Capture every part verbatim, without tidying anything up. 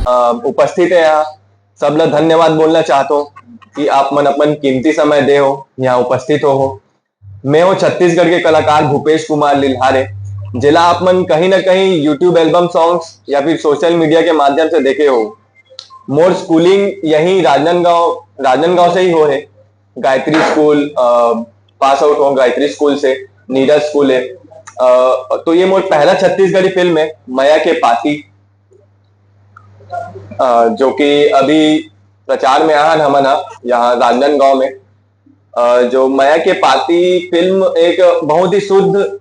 अ, उपस्थित है यहाँ, सब ला धन्यवाद बोलना चाहता हूँ कि आप मन अपन कीमती समय दे हो, यहाँ उपस्थित हो, हो। मैं हूँ छत्तीसगढ़ के कलाकार भूपेश कुमार लिल्हारे, जेला आप मन कहीं ना कहीं YouTube album songs या फिर social media के माध्यम से देखे हो। मोर schooling यहीं राजनांदगांव, राजनांदगांव से ही हो है। गायत्री स्कूल, अ, पास आउट हूँ गायत्री स्कूल से, नीरज स्कूल है। अ, तो ये मोर पहला छत्तीसगढ़ी फिल्म है, मया के पाती, अ, जो कि अभी प्रचार में आहन हमन ह यहाँ राजनांदगांव में। अ, जो मया के पाती फिल्म एक बहुत ही शुद्ध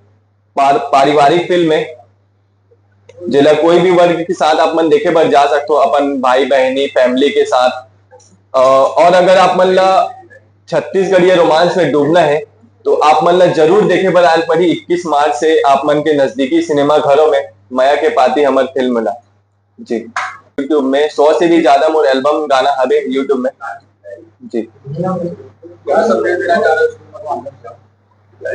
पार-, पारिवारिक फिल्म है, जेला कोई भी वर्ग के साथ आप मन देखे बर जा सकते हो, अपन भाई बहनी, family के साथ। अ, और अगर आप मन ला छत्तीसगढ़िया रोमांस में डूबना है, तो आप मन ला जरूर देखे बर आयल पड़ी इक्कीस मार्च से आप मन के नजदीकी सिनेमा घरों में मया के पाती हमर फिल्म ला। जी, YouTube में सौ से भी ज्यादा मोर album गाना हवे YouTube में। जी,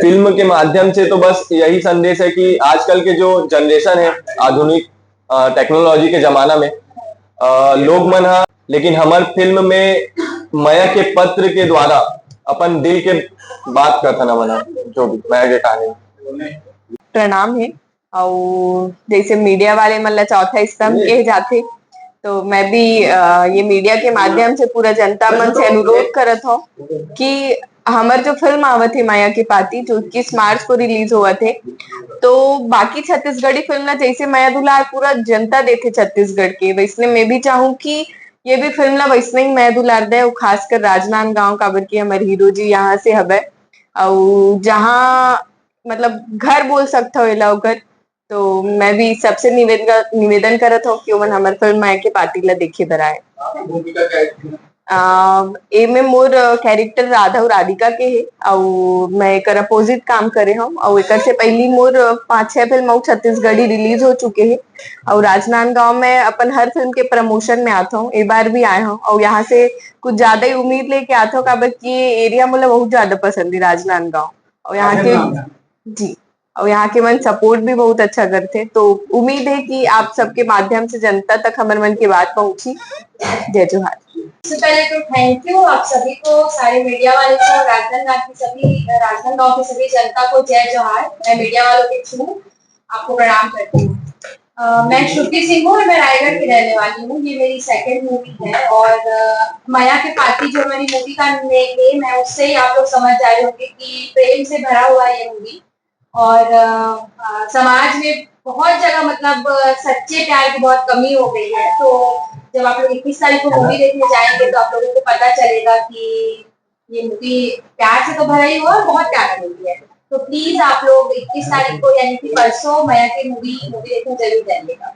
फिल्म के माध्यम से तो बस यही संदेश है कि आजकल के जो generation है, आधुनिक, अ, technology के जमाना में, अ, लोग मन हा, लेकिन हमर फिल्म में मया के पत्र के द्वारा अपन दिल के बात करथन हमन हा, जो भी मया के कहानी। प्रणाम है। अउ जैसे मीडिया वाले मन ला चौथा स्तंभ कहे जाथे, तो मैं भी, अ, ये मीडिया के माध्यम से पूरा जनता मन से अनुरोध करत हूँ कि हमर जो फिल्म आवत है माया की पाती, जो इक्कीस मार्च को रिलीज होवत है, तो बाकी छत्तीसगढ़ी फिल्म ला जैसे मया दुलार पूरा जनता देथे छत्तीसगढ़ के, वैसने मैं भी चाहूँ कि ये भी फिल्म ला वैसने ही मया दुलार दे, अउ खासकर राजनांदगांव, काबर कि हमर हीरो जी यहाँ से हवे, अउ जहाँ मतलब घर बोल सकथव एला ओकर। तो मैं भी सबसे निवेदन, निवेदन करत हूँ कि ओमन हमर फिल्म माया के पाती ला देखे बर आए। आपकी भूमिका क्या है? अ, एमे मोर, अ, character राधा अउ राधिका के हे, अउ मैं एकर opposite काम करे हूँ, अउ एकर से पहली मोर, अ, पाँच छह फिल्म अउ छत्तीसगढ़ी रिलीज हो चुके हे, अउ राजनांदगांव में अपन हर फिल्म के प्रमोशन में आत हूँ, ए बार भी आए हूँ, अउ यहाँ से कुछ ज्यादा ही उम्मीद लेके आत हूँ, काबर कि ये एरिया मोला बहुत ज्यादा पसंद है राजनांदगांव, अउ यहाँ के, जी, अउ यहाँ के मन सपोर्ट भी बहुत अच्छा करथे, तो उम्मीद है कि आप सबके माध्यम से जनता तक हमर मन की बात पहुंची। जय जोहार। सबसे पहले तो थैंक यू आप सभी को, सारे मीडिया वाले को, राजनांदगांव की सभी, राजनांदगांव की सभी जनता को जय जोहार। मैं मीडिया वालों के थ्रू आपको प्रणाम करती हूँ। अ, मैं श्रुति सिंह हूँ और मैं रायगढ़ की रहने वाली हूँ। ये मेरी सेकंड मूवी है और, अ, मया के पाती जो हमारी मूवी का नेम है, उससे ही आप लोग समझ जा रहे होंगे कि प्रेम से भरा हुआ ये मूवी। और, अ, अ, समाज में बहुत जगह मतलब, अ, सच्चे प्यार की बहुत कमी हो गई है। तो जब आप लोग इक्कीस तारीख को मूवी देखने जाएंगे तो आप लोगों को पता चलेगा कि ये मूवी प्यार से तो भरा ही हुआ है और बहुत प्यारी मूवी है। तो प्लीज आप लोग इक्कीस तारीख को यानी कि परसों मया की मूवी, मूवी देखने जरूर जाइएगा।